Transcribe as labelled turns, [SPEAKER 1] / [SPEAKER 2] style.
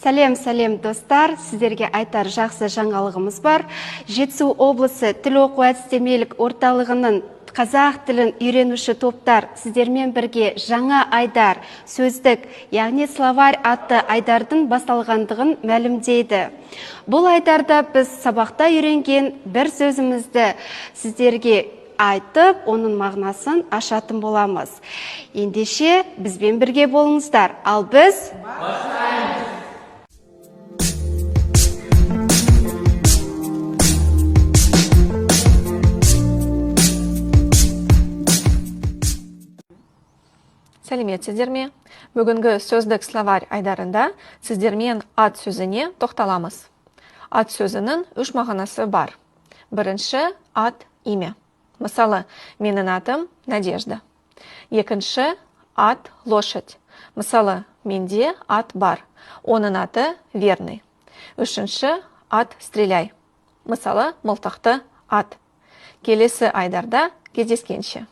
[SPEAKER 1] Сәлем, сәлем, достар! Сіздерге айтар жақсы жаңалығымыз бар. Жетісу облысы тіл оқу әдістемелік орталығының қазақ тілін үйренуші топтар сіздермен бірге жаңа айдар, сөздік, яғни словарь атты айдардың басталғандығын мәлімдейді. Бұл айдарда біз сабақта үйренген бір сөзімізді сіздерге айтып, оның мағынасын ашатын боламыз. Ендеше, бізбен бірге болыңыздар. Ал біз
[SPEAKER 2] Сәлеметсіздер ме? Бүгінгі сөздік словарь айдарында сіздермен ат сөзіне тоқталамыз. Ат сөзінің үш мағынасы бар. Бірінші ат – имя. Мысалы, менің атым Надежда. Екінші ат – лошадь. Мысалы, менде ат бар. Оның аты Верный. Үшінші ат – стреляй. Мысалы, мылтықты ат. Келесі айдарда кездескенше.